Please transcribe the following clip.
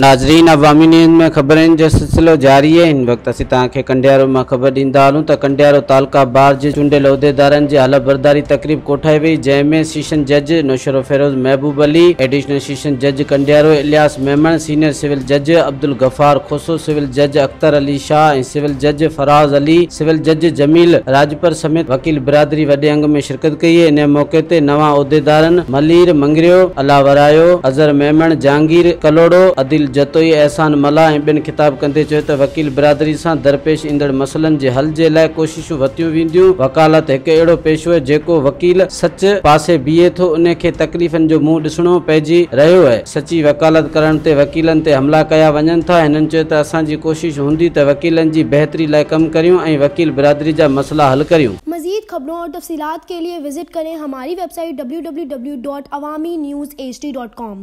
ناظرين عوامي نيوز ۾ خبرن جو سلسلو جاري آهي هن وقت اسين توهان کي ڪنڊيارو مان خبر ڏيندا هلون ته ڪنڊيارو تعلقه بار جي چونڊيل عهديدارن جي حلف برداري تقريب ڪوٺائي وئي جنهن ۾ سيشن جج نوشهروفيروز محبوب علي، ايڊيشنل سيشن جج ڪنڊيارو الياس ميمڻ، سينيئر سول جج عبدالغفار کوسو، سول جج اختر علي شاهه ۽ سول جج فراز علي، سول جج جميل راڄپر سميت وڪيل برادري وڏي انگ ۾ شرڪت ڪئي ان موقعي تي نوان عهديدارن ملير مڱريو، الله ورايو، اظهر ميمڻ، جهانگير ڪلهوڙو، عديل جتوئي، احسان ملاح ۽ ٻين خطاب ڪندي چيو ته وڪيل برادري سان درپيش ايندڙ مسئلن جي حل جي لاء ڪوششون ورتيون وينديون، وڪالت هڪ اهڙو پيشو آهي جيڪو وڪيل سچ پاسي بيهي ٿو ان کي تڪليفن جو منهن ڏسڻو پئجي رهيو آهي، سچي وڪالت ڪرڻ تي وڪيلن تي حملا ڪيا وڃن ٿا، هنن چيو ته اسان جي ڪوشش هوندي ته وڪيلن جي بهتري لاء ڪم ڪريون ۽ وڪيل برادري جا مسئلا حل ڪريون. مزيد خبرون اور تفصيلات کے لئے وزٽ ڪرين ھماري ويب سائيٽ www.awamiNewsHD.com.